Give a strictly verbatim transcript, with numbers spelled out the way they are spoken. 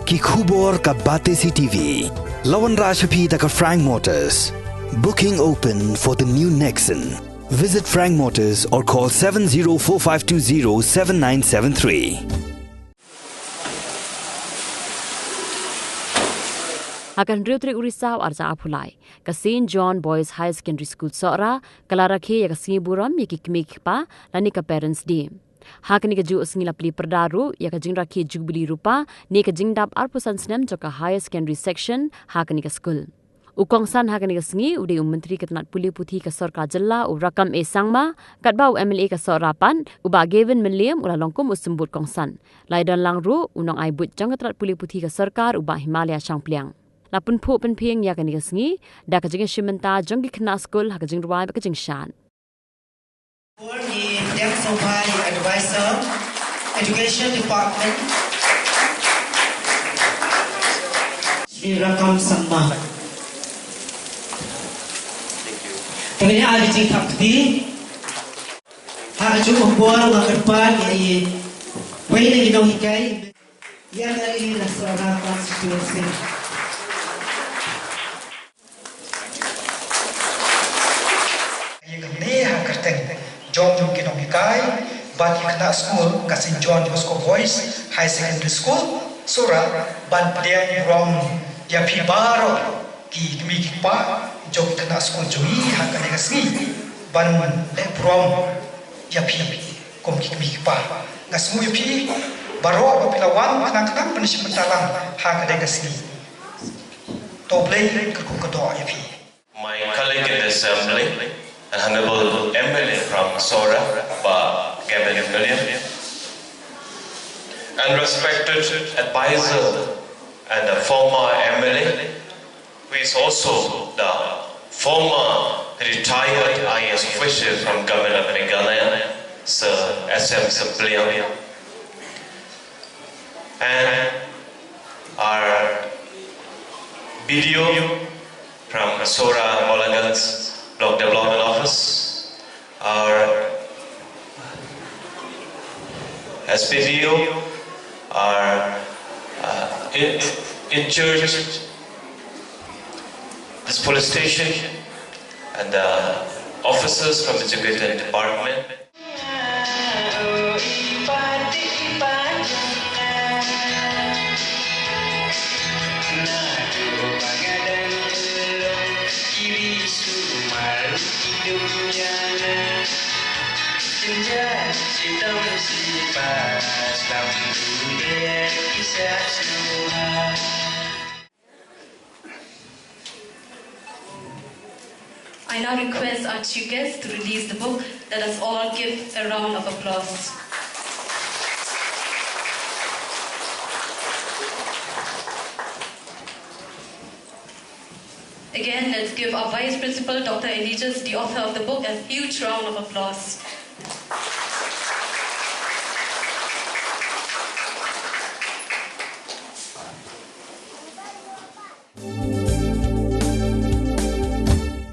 Ki khubor ka Batesi T V. La wanrah sha phi da ka Frank Motors. Booking open for the new Nexon. Visit Frank Motors or call seven zero four five two zero seven nine seven three. Ha ka hynriew tarik u Risaw arhajar arphew lai, ka Saint John Boys Higher Secondary School Sohra ka la rakhe ïa ka sngi burom ïa ki kmie ki kpa lane ka Parents' Day. Ha kane kajuh ka sngi la plie pyrda ruh ïa ka jingrakhe Jubili Rupa ne ka jingdap arphew san snem jong ka Higher Secondary Section ha kane ka skul. U kongsan ha kane ka sngi u dei u Myntri ka tnad pule puthi ka Sorkar Jylla, u Rakkam A Sangma, katba u M L A ka Sohra pat, u Bah Gavin Mylliem, u la long kum u symbud kongsan. La ïadon lang ruh u nongai buit jong ka tnad pule puthi ka sorkar, u Bah Himalaya Shangpliang. La pynphuh pynphieng ïa kane ka sngi da ka jingïashim bynta jong ki khynnah skul ha ka jingrwai bad ka jingshad. Ni Deng Sopha, Advisor, Education Department. Shri Rakkam Sangma. Thank you. Tang ïa ka jingthap kti. Ha ka jingmut bor nga kyrpad ïa i wei na i nonghikai. Ïa ka i na Sohra constituency. Ïa kane ha kyrteng jong ki nonghikai bad ki khynnah skul ka Saint John Bosco Boys Higher Secondary School Sohra ban pdiang burom ïa phi baroh ki kmie ki kpa jong ki khynnah skul jong ngi ha kane ka sngi ban leh burom ïa phi kum ki kmie ki kpa. Nga sngew ïa phi baroh ba phi la wan khnang khnang ban shim bynta lang ha kane ka sngi. To Blei kyrkhu kyrdoh ïa phi. My colleague in the assembly, an honorable M L A from Sohra, Bah Gavin Mylliem, and respected advisor and a former M L A, who is also the former retired I A S official from Government of Meghalaya, Sir S M Sampliang, and our B D O from Sohra Mawlaganj Block Development Office, our S P D O, our uh, in, in charge this police station, and the officers from the Education Department. I now request our chief guest to release the book. Let us all give a round of applause. Again, let's give our Vice Principal, Doctor Eligius, the author of the book, a huge round of applause.